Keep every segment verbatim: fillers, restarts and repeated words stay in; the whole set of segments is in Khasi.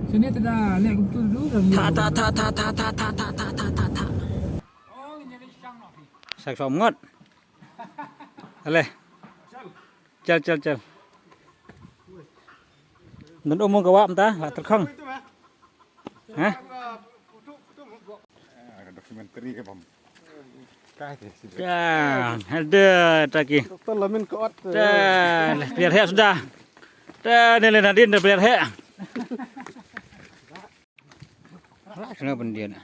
Sini te da leh kumtu dulu. Tha, tha, tha. Sak som ngot. Ale. Chal, chal, chal. Don um ka wah mynta, la terkhong. Ha? Documentary ka bam. Ka, ada taki. Doktor Lamin ka ot. Dah, dah, biar hek sudah. Dah, ni le Nadin dah biar hek. Kena pendian.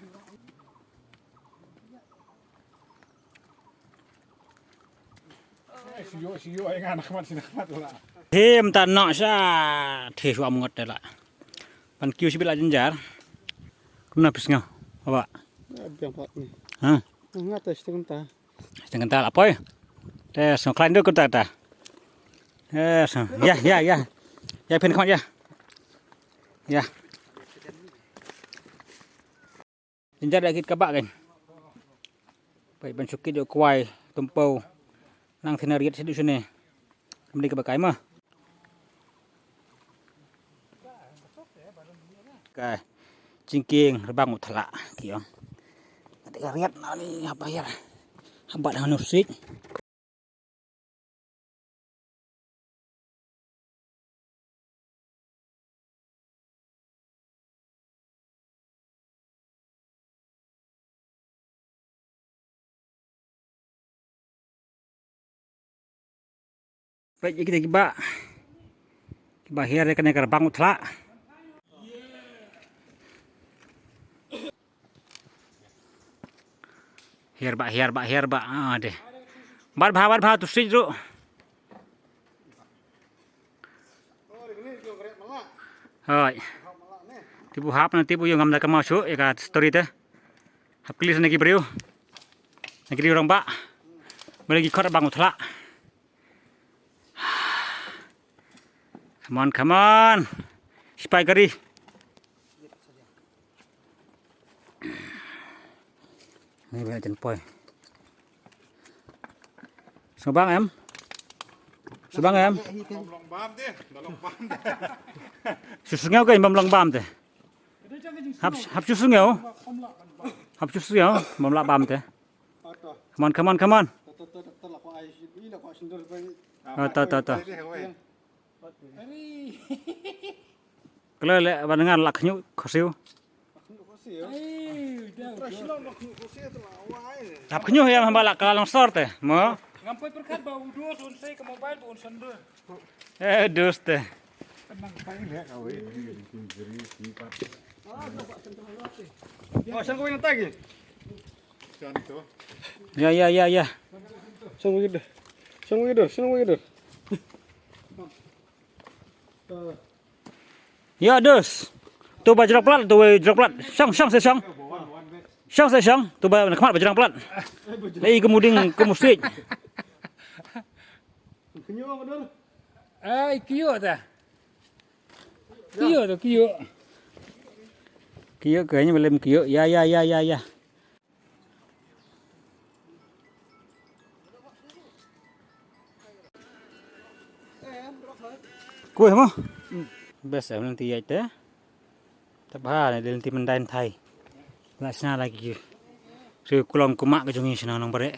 Him ta nok sha. Thie shuwa myngot te la. Ban kiew shibit la jynjar. Kumno phi sngew, Bah? Biang pat ni. Ha? Nga te shiteng ta. Shiteng ta la poi. Te sngew khlaiñ duk kumta ta. Te sngew. Ya, ya, ya. Ya phin khmat ya. Ya. Jynjar da kit ka bah kan. Peit ban shu kit ïa u kwai, tumpew. Nang thina riat shaduh shane. Kam dei kaba kai ma. Ka jingkieng rebang u thla ki ong. Ka dei ka riat na ni haba hiar. Haba dang nusik. Peit ïa kita ki bah. Ki bah hiar ïa kane ka rebang u thla. Hiar bah, hiar bah, hiar bah. Ah, deh. Bat bha, bat bha, tu sij ruh. Hoi. Tibu hap na tibu ïa ngam da ka mau shu ïa ka story te. Hap klis na ki briew. Na ki briew rong bah. Bale ki khot bang u thla. Come on, come on. Sipai kari. Ni ba jan poi. Subang em. Subang em. Su sngew ka bam long bam te. Hap, hap su sngew. Hap su sngew bam la bam te. Come on, come on, come on. Ah, ta, ta, ta. Kle le ban ngar la khñiuh khosiew. Hap khñiuh ïa ba la ka long sor te mo. Ngam poi pyrkhat ba u dos un sei ka mobile ba un sender. Eh, dos te. Oh, sang ko ina tagi. Ya, ya, ya, ya. Sang ko ina. Sang ko ina, sang ko ina. Ya, dos. Tu ba jrok plat, tu ba jrok plat. Sang, sang, sang. Sang, sang. Tu ba khmat ba jrok plat. Lei kemuding kemusik. Ai, kio ta. Kio ta, kio. Kio kayaknya belum kio. Ya, ya, ya, ya, ya. Kuih mo? Best em nanti ya ite. Tabha ne lynti mynta thai. La sna lagi. Ri kulong kuma ka jong i sna nong bare.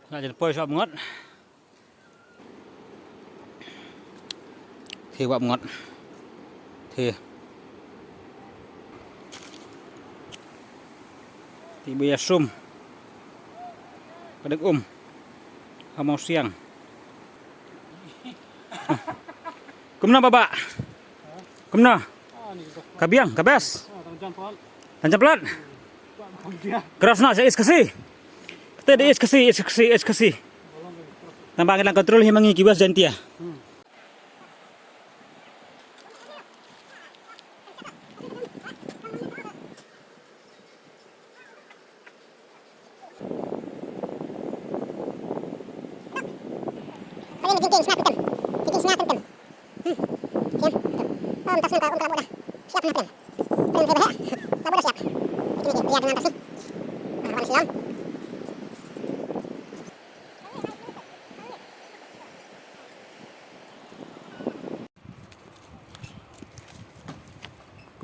La jan poi sop ngot. Thi wap ngot. Thi. Ti bu ya sum. Ka dek um. Ha mau siang. Kumno baba? Kumno? Ka biang, ka bes. Tang jam plat. Keras na, is kasi. Kata dia is kasi, is kasi, is kasi. Tambah ngilang kontrol hi mangi kiwas jantia.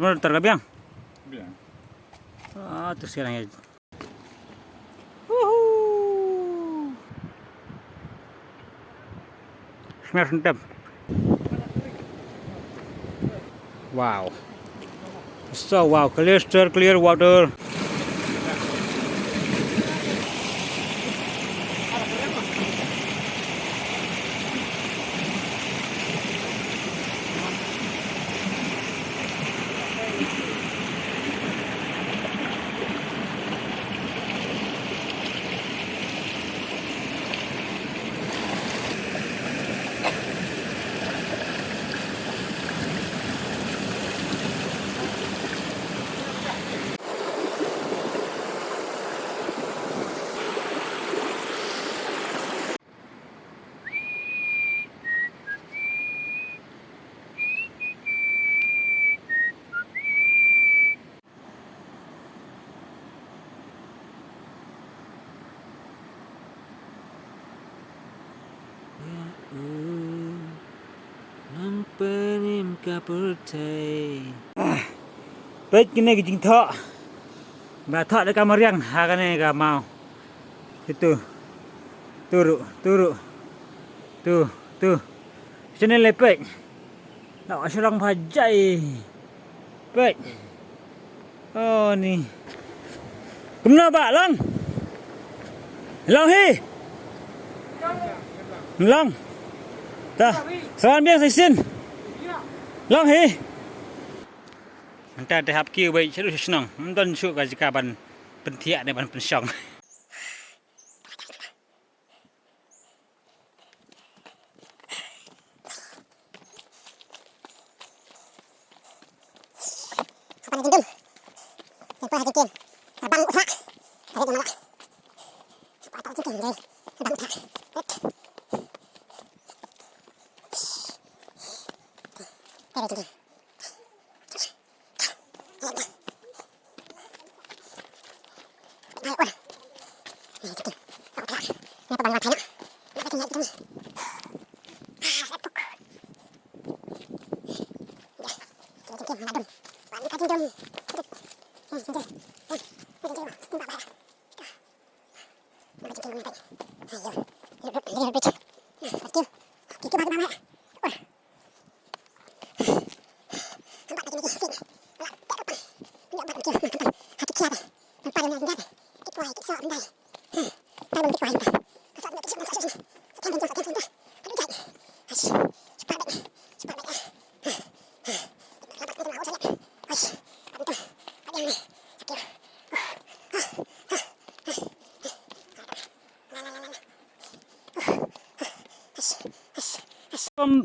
Mana tar ka biang? Biang. Ah, tu sekarang ya. Woohoo. Smash them. Wow. So wow, crystal clear water. Nang penim ka pyrthei. Peit kine ki jingthoh. Ba thoh da ka mariang ha kane ka maw. Itu. Turu, turu. Tu, tu. Sini lepek. Nak shulang bajai. Pek. Oh ni. Kumno ba long? Long hi. Long. Ta. Sawan biang sa shisien. Long hi. Mynta te hap kiew bai shu shnong. Ym don shuh ka jaka ban pynthiah ne ban pynshong.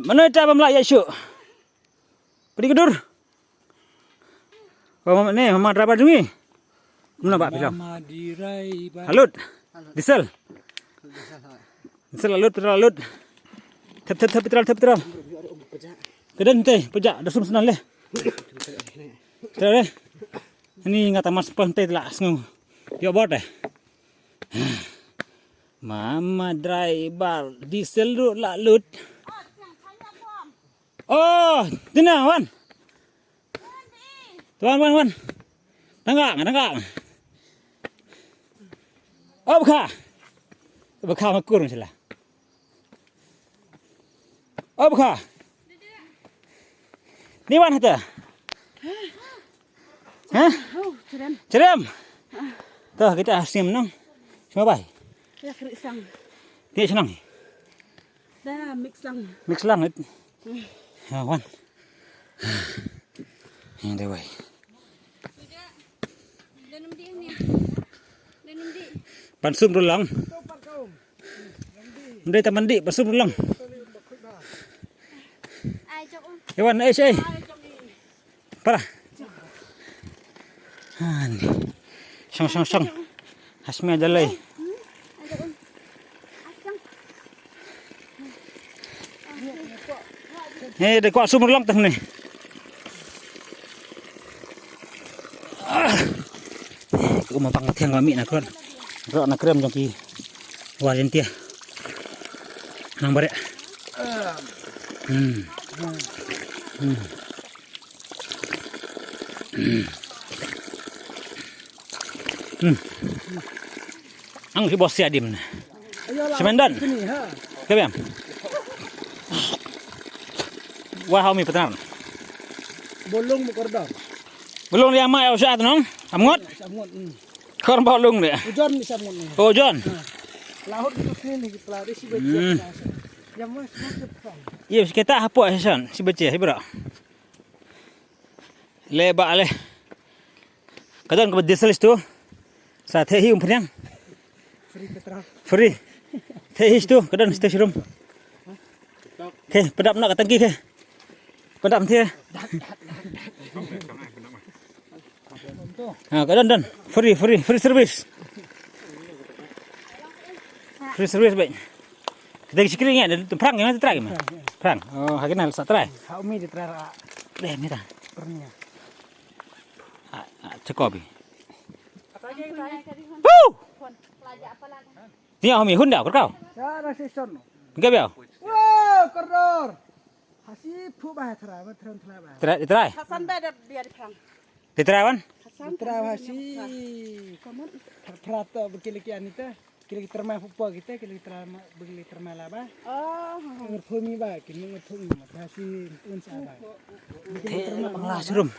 Mano ita bym lah ïa shuh. Pedi kedur. Oh, mama ni, mama driver jong ngi. Kumno ba phi long? Mama driver. Halut. Diesel. Diesel halut, petrol halut. Thep, thep, thep petrol, thep petrol. Kedan te, pejak, dah sum senan leh. Petrol leh. Ini ngata mas pon te lah sngew. Yo bot eh. Mama driver, diesel ruh la lut. Oh, tina wan. Wan, wan, wan. Tangga, tangga. Oh, bkha. Bkha makur mashallah. Oh, bkha. Ni wan hata. Hah? Oh, cerem. Cerem. To kita sim nang. Semua bai. Ya kri sang. Dia senang. Da mix lang. Mix lang. Ha wan. Yang dewai. Pansum rulang. Ndai taman di pansum rulang. Iwan eh eh. Para. Hani. Song song song. Hasmi aja lei. He de kwah sumur lang tang ni. Ku ma pang thiang kami na kron. Ro na krem jong ki. War jen tia. Nang barek. Hmm. Hmm. Hmm. Ang ki bos ya dim na. Semendan. Ke biang. Wah, hau mi petang. Bolong mukordor. Bolong dia mai au sat nong. Amngot. Samut. Hmm. Kor bolong dia. Ujon ni samut ni. Ujon. Laut kita sini kita lari si bejek. Jam mas masuk kan. Iya, kita hapo sesan si bejek, bro. Le ba le. Ka don ka diesel tu. Sa the hi um pnyang. Free petrol. Free. The hi tu ka don station room. Okay, pedap na ka tangki ke. Pedap nanti. Ha, ka don don. Free, free, free service. Free service baik. Kita sikit ingat, perang yang try mah. Perang. Oh, hakina sa try. Kau mi di try. Deh, mira. Pernya. Ah, ah, cakap bi. Woo! Dia kami Honda kau. Ya, ada season. Enggak biar. Wow, kordor. Hasi phu ba try, ba try, try ba. Try, try. Hasan ba dia di perang. Di try wan? Hasan. Try hasi. Kamu. Prato bekili ki anita. Kila ki terma pupa kita, kila ki terma, kila ki terma laba. Oh. Ngerthumi ba, kini ngerthumi ma, kasi un sa ba. Te bangla serum.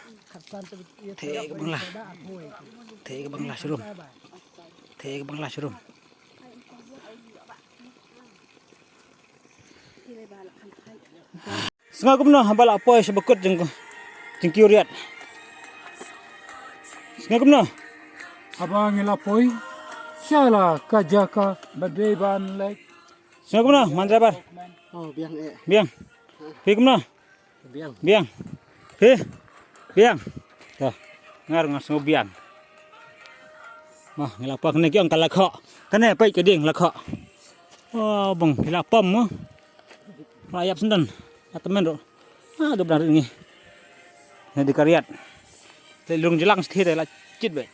Te bangla. Te bangla serum. Te bangla serum. Sngew kumno haba la poi sha ba kut jong, jong ki riat? Sngew kumno? Haba ngi la poi sha la ka jaka ba dei ban leit. Sngew kumno man driver? Oh, biang eh. Biang. Phi kumno? Biang. Biang. Phi? Biang. To. Ngar nga sngew biang. Mo, ngi la poi kane ki ong ka la khoh. Kane peit ka ding la khoh. Oh, bang, ngi la pom mo. La ïap sendon. Atamen ro. Ah, dub dang rit ngi. Ne di ka riat. Te lung jlang sthi te la chit be.